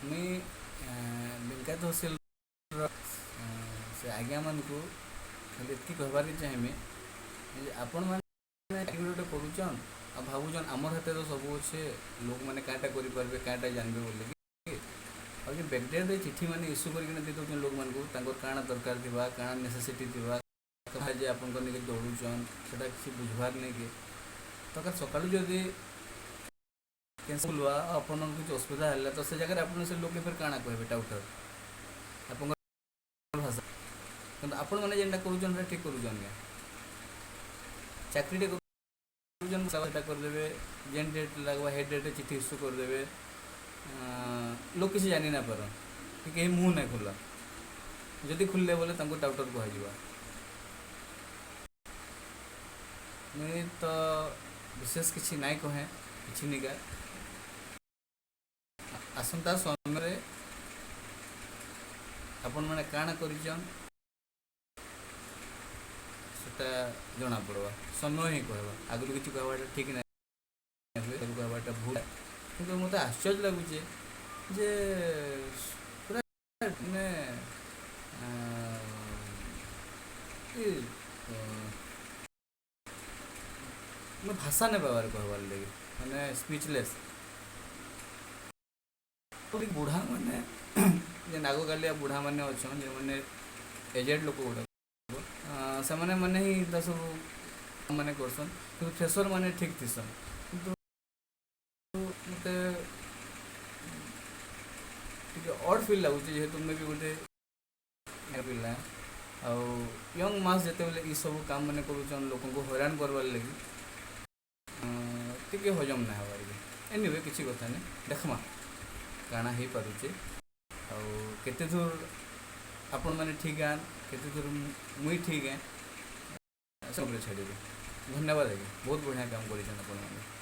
ମୁଇଁ ବିଙ୍କା ତହସିଲର ସେ ଆଜ୍ଞାମାନଙ୍କୁ ଖାଲି ଏତ୍କି କହିବାର୍କେ ଚାହିଁମି ଯେ ଆପଣମାନେ ଗୋଟେ କରୁଛନ୍ ଆଉ ଭାବୁଛନ୍ ଆମର୍ ହାତେ ତ ସବୁ ଅଛେ, ଲୋକମାନେ କାଁଟା କରିପାରିବେ, କାଁଟା ଜାଣିବେ ବୋଲିକି। ଆଉ ଯେ ବ୍ୟାକଡେଟ୍ରେ ଚିଠି ମାନେ ଇସ୍ୟୁ କରିକିନା ଦେଇ ଦଉଛନ୍ ଲୋକମାନଙ୍କୁ, ତାଙ୍କର କାଣା ଦରକାର ଥିବା, କାଣା ନେସେସିଟି ଥିବା ଯେ ଆପଣଙ୍କର ନିକେ ଦୌଡ଼ୁଛନ୍, ସେଟା କିଛି ବୁଝବାର୍ ନାଇଁ କି ଦରକାର। ସକାଳୁ ଯଦି କ୍ୟାନ୍ସଲ୍ ହୁଆ, ଆପଣଙ୍କୁ କିଛି ଅସୁବିଧା ହେଲା, ତ ସେ ଜାଗାରେ ଆପଣ ସେ ଲୋକେ ଫେର୍ କାଣା କହିବେ? ଟାଉଟର ଆପଣଙ୍କର ଭାଷା। କିନ୍ତୁ ଆପଣମାନେ ଯେନ୍ଟା କରୁଛନ୍, ସେଟା ଠିକ୍ କରୁଛନ୍ କେଁ? ଚାକିରିଟେ କରୁଛନ୍, ସେଟା କରିଦେବେ, ଯେନ୍ ଡେଟ୍ ଲାଗ୍ବା ହେ ଡେଟ୍ରେ ଚିଠି ଇସ୍ୟୁ କରିଦେବେ। ଲୋକ୍ କିଛି ଜାନି ନାଇଁ ପାରନ୍ କି କେହି ମୁହଁ ନାଇଁ ଖୋଲନ୍। ଯଦି ଖୋଲିଲେ ବୋଲେ ତାଙ୍କୁ ଟାଉଟର କୁହାଯିବା। ମୁଇଁ ତ ବିଶେଷ କିଛି ନାଇଁ କହେଁ କିଛି ନିକା। ଆସନ୍ତା ସମୟରେ ଆପଣମାନେ କାଣା କରିଛନ୍, ସେଟା ଜଣା ପଡ଼ବା, ସମୟ ହିଁ କହିବା। ଆଗରୁ କିଛି କହିବାଟା ଠିକ୍ ନାଇଁ ହୁଏ, ଆଗରୁ କହିବାଟା ଭୁଲ। କିନ୍ତୁ ମୋତେ ଆଶ୍ଚର୍ଯ୍ୟ ଲାଗୁଛେ ଯେ ପୁରା ମାନେ ଇ ମୁଁ ଭାଷା ନାଇଁ ପାଇବାର କହିବାର୍ ଲାଗି, ମାନେ ସ୍ପିଚଲେସ୍। ବୁଢ଼ା ମାନେ ଯେନ୍ ଆଗକାଲିଆ ବୁଢ଼ାମାନେ ଅଛନ୍, ଯେଉଁମାନେ ଏଜେଡ଼ ଲୋକ ଗୁଡ଼ାକ, ସେମାନେ ମାନେ ହିଁ ଏନ୍ତା ସବୁ ମାନେ କରସନ୍। କିନ୍ତୁ ଫ୍ରେସର୍ ମାନେ ଠିକ୍ ଥିସନ୍। କିନ୍ତୁ ମୋତେ ଟିକେ ଅଡ୍ ଫିଲ୍ ଲାଗୁଛି, ଯେହେତୁ ମୁଇଁ ବି ଗୋଟେ ପିଲା। ଆଉ ୟଙ୍ଗ ମାସ୍ ଯେତେବେଲେ ଇ ସବୁ କାମ ମାନେ କରୁଛନ୍ ଲୋକଙ୍କୁ ହଇରାଣ କରବାର୍ ଲାଗି, ଟିକେ ହଜମ ନାଇଁ ହେବାର୍ କି। ଏନିୱେ, କିଛି କଥା ନାଇଁ, ଦେଖ୍ମା କାଣା ହେଇପାରୁଛେ ଆଉ କେତେ ଦୂର ଆପଣମାନେ ଠିକ୍ ଆନ୍, କେତେ ଦୂର ମୁଇଁ ଠିକ୍ ହେଁ, ସେ ଉପରେ ଛାଡ଼ିବି। ଧନ୍ୟବାଦ ଆଜ୍ଞା, ବହୁତ ବଢ଼ିଆ କାମ କରିଛନ୍ ଆପଣମାନେ।